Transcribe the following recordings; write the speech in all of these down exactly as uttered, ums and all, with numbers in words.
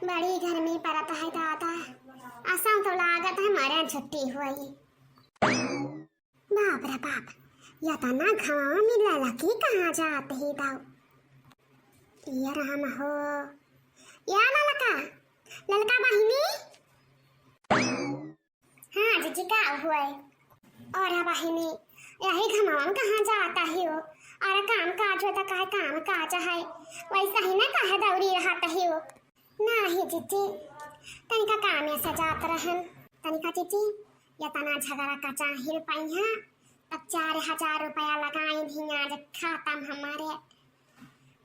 बड़ी गर्मी परत है दादा, असम तो लागत है मरे छुट्टी हुई। बाप रे बाप, यतना घाम में ललकी कहाँ जात ही दाऊ? ये राम हो, या ललका, ललका बहिनी। हाँ जीजी, का हुए? और बहिनी, यही घमवा में कहाँ जाता ही हो? और काम काज होता, काहे काम काज है, वैसा ही ना काहे दौड़ी रहता ही हो? नाही जीजी, तनिका कामे से जात रहन। तनिका जीजी, यतना झगड़ा का चाहिल पइहा, तब चार हजार रुपया लगाइन ही आज खतम हमारे।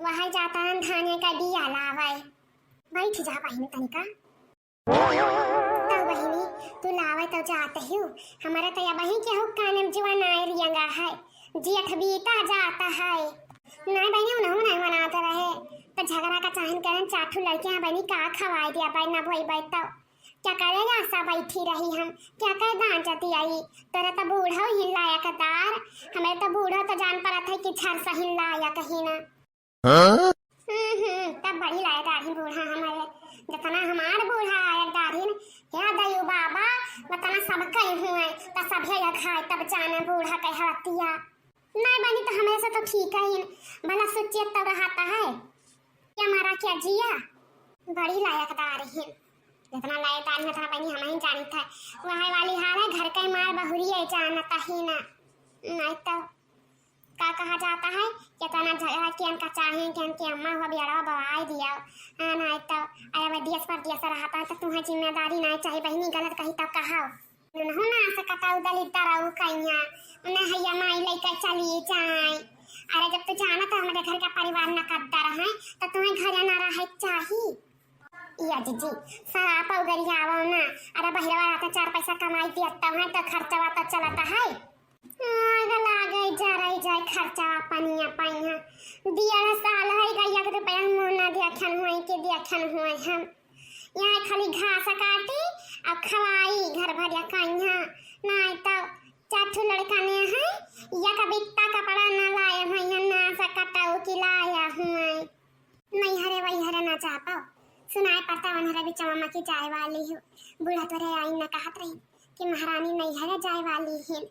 वही जाता रहन धाने का बिया लावे। बैठ जा बहिनी तनिका। तब बहिनी, तू लावे तो जाते ही, हमारे तो अब ही केहू काने में जुआ नाय रियंगा है, जेठ बीता जाता है। नाय बहिनी, उनहु नाय मनात रहे, तो झगड़ा का चाहिन करन, चार ठो लड़के हैं बहिनी, का खवाई दिया भाई ना भई भाई तो। क्या करे आशा बैठी रही हम, क्या करे दांचती आई, तोरा तो बूढ़ा ही लायकदार, हमें तो बूढ़ा तो जान पड़त है कि झर सहिन लायक ही ना। हाँ? हम्म, हम्म, तब बड़ी लायकदार ही बूढ़ा हमारे, जितना हमार बूढ़ा आयकदार ही न, हे दयू बाबा, वतना सब कई हुए, तो सभे यह खाए, तब जाने बूढ़ा कह हवतिया। नहीं बनी तो हमें से तो ठीक है ही न, भला सोचिए तब रहता है, क्या मारा क्या जिया, बड़ी लायकदार ही। जितना लायकदार ही उतना बनी हम ही जानी था, वह वाली हाल है, घर का मार बहुरी है जानता ही ना, नहीं तो का कहा जाता है, केतना झगड़ा कियन का चाहे, कियन के अम्मा हो बियड़वा बवाई दिया। हाँ, नाय तो, अरे वो देश परदेश रहता है, तो तुम्हें जिम्मेदारी नाय चाही, बहिनी गलत कही तब कहा। नहु ना सकता उदल इधर आऊ कहिया, उन्हें हैया माई लेकर चली जाए। अरे जब तू जाना तो हमारे घर का परिवार न कद्दर है, तो तुम्हें घर न रहे चाही। या जीजी, सराप उगरियावो ना। अरे बहिरवा रहता चार पैसा कमाई दिया तब है तो खर्चवा तो चलता है। आग लागे जराई जाए खर्चवा पनिया पइहा। डेढ़ साल है गई एक रुपया मुँह ना देखन हुए कि देखन हुए हम। यहाँ खाली घास काटी और खवाई घर भरिया कइहा। नाय तो चार ठो लड़का ने है, या कबित्ता कपड़ा ना लाए हुए हैं, ना से कटाऊ की लाया हुए। नैहरे वैहरे ना जा पाओ। सुनाए पड़ता वनहरे बिचवा मा की जाए वाली हो। बूढ़ा तोरे आई न कहत रही कि महारानी नैहरे जाए वाली है।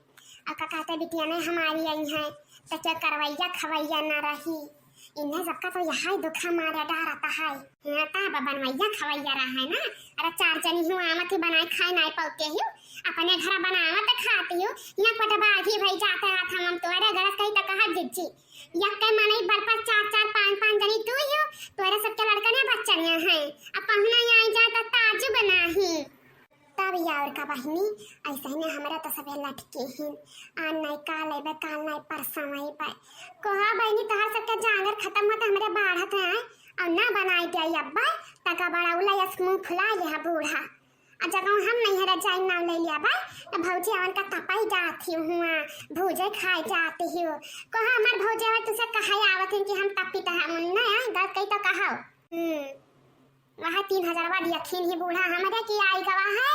और का कहते बिटिया ने हमारी आई है, तो क्या करवैया खवैया ना रही। इन्हें सबका तो यहाँ ही दुखा मारे डारता है। यहाँ ता बनवैया खवैया रहा है ना। अरे चार जनी हूँ आवत ही बनाए खाए नाय पाते ही। अपने घर बनावत खाती हूँ। यहाँ कोट बागी भाई जाते हाथ हम, हम तोरे गलत कही तो कहा जिज्जी। यक्के मनई बल पर चार चार पाँच पाँच जनी तू ही हो, तोरे सबके लड़कन या बच्चन या हैं। अब पहुना आई जाए तो ताजुब नाही। तब या और का बहिनी, ऐसे ही ने हमरा तो सबे लटके ही। आन नाई काल अइबे, काल नाई परसों अइबे। कोहा बहिनी तोहर सबके जांगर खत्म होते हमरे बाढ़त हैं, और ना बनाई दे अब्बा, तका बड़ा उला यस मुंह फुला ले है बूढ़ा। आ जगह हम नैहरे जाई नाव ले लिया बा, तो भौजी आवन का तपई जात ही हुआ, भूजे खाए जात ही हो। कहा हमार भौजी आवे तुसे कहे आवत हैं कि हम तपी तो हम उन्ना आए, गलत कही तो कहो। हम्म, वह तीन हजारवा दियखिन ही बूढ़ा हमरे की आई गवा है,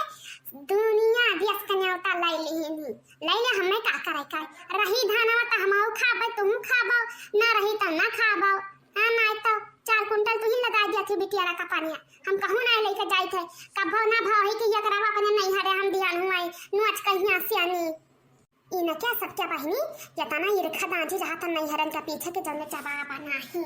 दुनिया दियस के न्योता लाई लिहिन ही। लाई ले हमें का करे का, रही धानवा तो हमहू खाबे, तुहू खाबो, ना रही तो ना खाबो। हाँ, नाय तो चार कुंटल तुही लगा दिया थी बिटिया रा कपानिया। हम कहूँ नाय लेके जाई थे। कब्बो ना भाव है कि ये करावा अपने नैहरे हम दियान हुआई। नोच कहिया सियानी। ई न क्या सत्या बहिनी, ये तना ईर्खा दांजी रहा था नैहरन के पीछे के जौने जवाब नाही।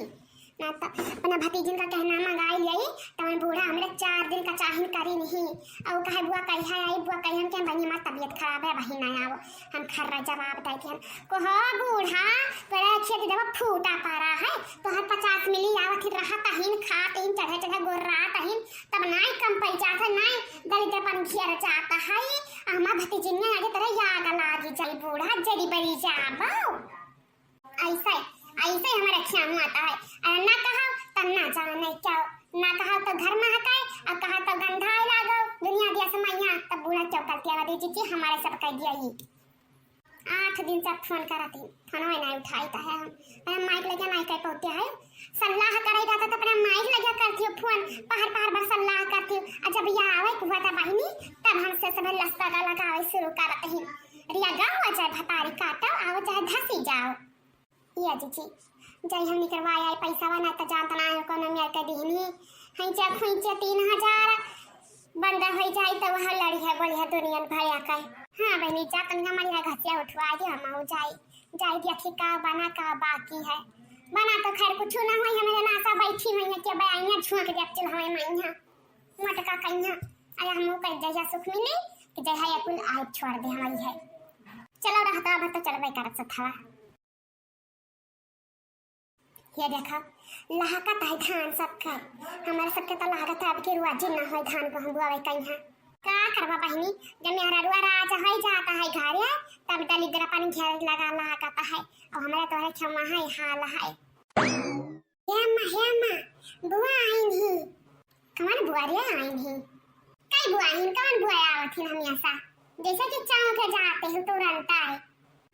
ना तो अपने भतीजिन का कहना मंगाई लिया, तवन बूढ़ा हमरे चार दिन का चाहिन करी नहीं। और कहे बुआ कही है आई, बुआ कही हम क्या बनी हमार तबीयत खराब है, वही ना आओ। हम खर्रा जवाब दे के हम को हो बूढ़ा, तोरा खेत देबो फूटा पारा है, तोहर पचास मिली आवत ही रहा तहिन खा तहिन चढ़े चढ़े गोर रहा तहिन, तब नाई कम पै जात है, नाई दलिद्र पन घेर जात है। आ हमार भतीजिनिया आगे तेरे याद लागी जाई बूढ़ा, जरी बरी जाबो। ऐसे, ऐसे हमारे खियामुआ आता है। अरे ना कहा तब ना जाने क्या, ना कहा तो घर में हकाए, और कहा तो गंधाए लागो, दुनिया दिया समैया, तब बूढ़ा चौकल के आवाज दीजिए कि हमारे सब कह दिया ही। आठ दिन से फोन करत ही, फोनवे नहीं उठाई त है हम। अरे माइक लगे नहीं कह पहुँचे है, सल्लाह करे जाता तो अपने माइक लगे करती हो फोन, पहर पहर भर सल्लाह करती हो। और जब यह आवे कुआ था बहिनी, तब हमसे सब लस्ता का लगावे शुरू करत ही। रिया गाँव आ चाहे भतारी काटो, आओ चाहे धसी जाओ। या जीजी, जय हम निकरवाए आई पैसा ना तो जानत ना है कौन मेर के दिहनी। खैचा खुइचा तीन हजार बंदा होइ जाई त वह लड़ी है, बोली है दुनियन भर आके। हाँ बहिनी, जा तनिका मरी है घसिया उठवा दिया, हम जाई, जाई दिया कि का बना का बाकी है। बना तो खैर कुछ ना होई, हमरे नासा बैठी हुई है कि बयाइया झुक दिया चूल्हा में माइया। मोटका कहिया, अरे हमहू कह जहिया सुख मिली कि जहिया ये कुल आइब छोड़ दे हमारी है। चलो रहता अब तो चलबे करत सथवा। ये देखा, लहकत है धान सबके। हमारे सबके तो लागत है अब की रुआ जी ना होई धान को हम बुआवे कहिया। का करबा बहिनी, जब मेहररुआ राज होई जाता है घरे, तब दलिद्रपन घेर लगा लागत है। और हमारे तोहरे खेमा है हाल है। हे अम्मा, हे अम्मा, बुआ आइन ही। कवन बुआ रे आइन ही? कई बुआ आइन, कवन बुआ आवत ही हमेशा? जैसे कि चाव के जाते हो तुरंत आए।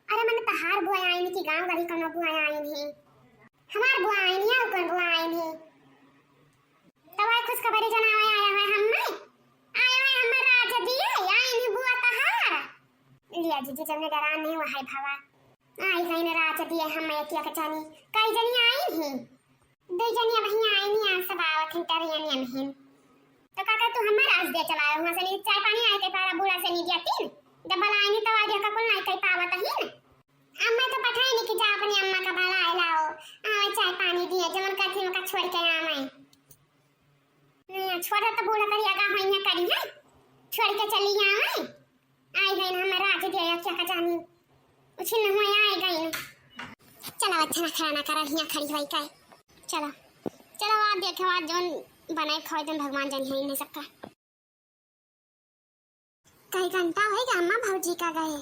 अरे मन तहार बुआ आइन की गाँव गली कौनो बुआ आइन ही? हमार बुआ आइन ही, और कौन बुआ आइन ही? तब आए खुशखबरी जनावे आया है हम नहीं? आया है हमर राज दिए, आइन ही बुआ तहार। लिया जीजी, जब ने डरा नहीं हुआ है भवा। आई गईन राज दिए हम एक एक जनी। कई जनी आइन ही? दुई जनी अबहीं आइन ही, आज सब आवत ही टरियन अनहिन। तो काका तू हमर राज दिया चलायो हुआ से नहीं चाय पानी आए के पारा बूढ़ा से नहीं दिया तीन। जब बलाइन ही तो आ दिया का कुल नहीं कई पावत ही ना। अम्मा तो पठाई नहीं कि जा अपनी अम्मा का बलाए लाओ। आवे चाय पानी दिए, जमन करती उनका छोड़ के आवे। नहीं, छोड़ तो बूढ़ा करिया का होइया करी है। छोड़ के चली आवे। आई गईन हमर राज दिया क्या का जानी। उछिन हुआ आई गईन। चलो अच्छा ना खड़ा ना करा, हिया खड़ी होई का। चलो, चलो आप देखे आज जौन बनाए खाए दिन भगवान जानी है इन्हें सबका। कई घंटा होई गा अम्मा भौजी का गए?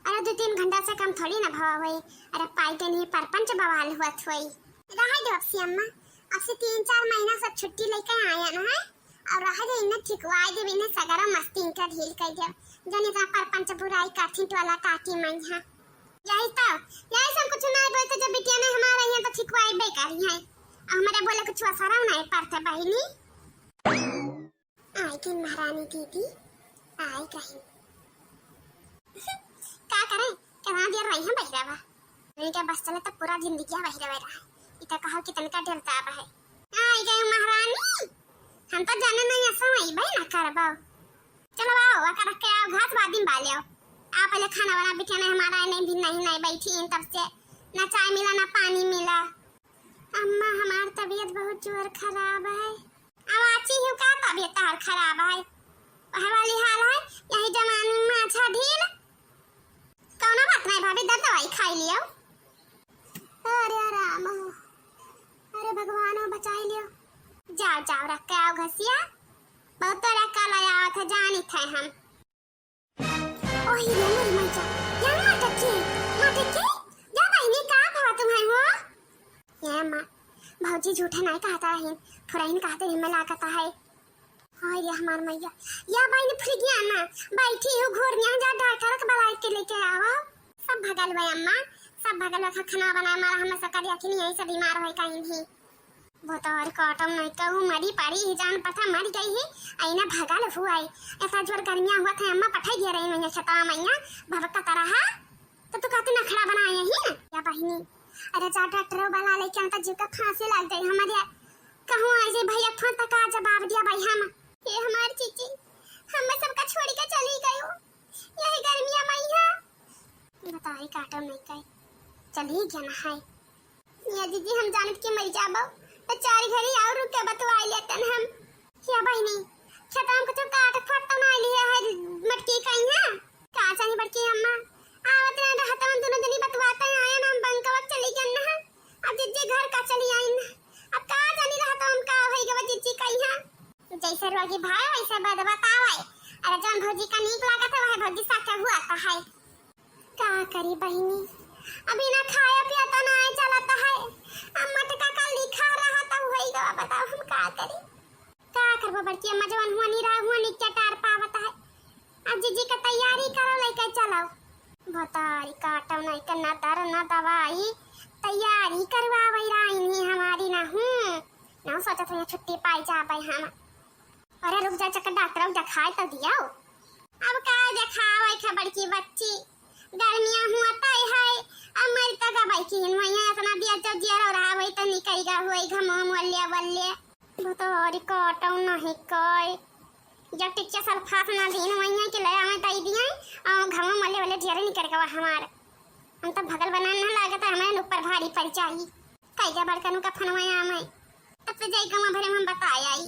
अरे दो तीन घंटा से कम थोड़ी ना भवा होई। अरे पाई के नहीं परपंच बवाल हुआ थोई। रहे दो अब से अम्मा, अब से तीन चार महीना सब छुट्टी लेके आया ना है। और रह दे इन्हें ठिकवाई देब, इन्हें सगरा मस्ती इनका ढील कर देब। जन इतना परपंच बुराई काठी टोला काटी मन है। यही तो, यही सब कुछ नहीं बोलते जब बिटिया ने हमारा यहाँ तो ठिकवाई बेकारी है। और हमारे बोले कुछ असरा नहीं पड़ते बहिनी। आई गई महारानी दीदी, आई गई। का करें, कितना देर रही हम बहिरा बा। इनके बस चले तो पूरा जिंदगी बहिरा बहिरा है। इतना कहो कि तनका डरता बा है। आई गई महारानी, हम तो जाने नहीं ऐसा वही भाई ना करबो। चलो आओ, आकर रख के आओ, घास बादी में बाले आओ। आप पहले खाना बना, बिटिया ने हमारा नहीं भी नहीं, नहीं बैठी इन तब से, ना चाय मिला ना पानी मिला। अम्मा हमार तबीयत बहुत जोर खराब है। अब आची हूँ का तबीयत तार खराब है? वह वाली हाल है, यही जवानी में अच्छा ढील। कौनो बात नहीं भाभी, दर दवाई खाई लियो। अरे राम हो, अरे भगवान हो बचाई लियो। जाओ जाओ रख के आओ घसिया, बहुत तो रख के ले आवत है, जानी थे हम। ओही रे मोरी मैया, या मटकी, मटकी, या बहिनी का भवा तुम्हें हो? ये माँ, भौजी झूठे नहीं कहता रहीन, फुरहीन कहते रहीन, मैं लागत है। हाय रे हमार मैया, या बहिनी फुरगिया ना, बैठी हो घोरनिया जा डॉक्टर के बुलाई के लेके आवा। सब भगल बा अम्मा, सब भगल बा, खाना बनाए मारा हमें सकरिया कि नहीं, ऐसे बीमार होई कहीं भी। भतार काटम नहीं कहू, मरी पड़ी ही, जान पता मर गई ही। आईना भगल हुआ है। ऐसा जोर गर्मिया हुआ था, अम्मा पठाई दिया रही मैया खेतवा मैया, भबक का तरह। तो तू कहती नखड़ा बनाए ही ना, या बहिनी? अरे जा डॉक्टर वाला लेके आता, जीव का फांसी लग गई हमारे। कहूँ ऐसे भैया फोन तक का जवाब दिया भाई हम। ये हमारी चीची, हम सबका छोड़ के चली गई हो। यही गर्मिया मैया। बताई काटम नहीं कहे। चली गया ना है। या दीदी, हम जानत के मर जाबो, तो चार घड़ी और रुक के बतवाई लेतन हम। या बहिनी, खेतवा में कुछ काट फाट तो ना लिया है, मटकी कहीं है? का जानी बड़की अम्मा, आवत ना रहत हम दोनों जनी बतवाते आयन, हम बंकवा चली गन ना। अब जिज्जी घर का चली आइन। अब का जानी रहत हम का होई गवा जिज्जी कहीं है। जैसे रोगी भाई वैसे बद बतावे। अरे जौन भौजी का नीक लागत है, वह भौजी साथे हुआ तो है। का करी बहिनी, अभी ना खाया पिया तो ना चलता है। अब मटका का लिखा रहा तब होई गवा, बताओ हम का करी। का करबो बड़की अम्मा, जवन हुआ नहीं रहा, हुआ नहीं क्या टार पावत है। अब जीजी का तैयारी करो, लेके चलो। भतारी काटो नहीं के ना दर ना दवाई, तैयारी करवावे राइन ही हमारी ना हूँ। ना सोचत है छुट्टी पाई जाबे हम। अरे रुक जा चक्कर डॉक्टर, रुक जा, खाए तो दिया। अब का देखावे खे बड़की बच्ची, गर्मिया हुआ तय है, अब मर तक अब की हिन वही इतना दिया जो जिया रहा वही तो निकल गया हुई घमो वल्ले वल्ले। भतोरी काटो नहीं कई। जब टिच्चा सल्फास ना दीन वइया के ले आवे तई दिए, आ घामा मले वाले ढेरे निकर गवा हमार। हम तो भगल बना ना लागत, हमें ऊपर भारी पड़ जाई। कई जा बड़कनू का फोनवा आवे, तब तो जाई गवा भरे में हम बताए आई।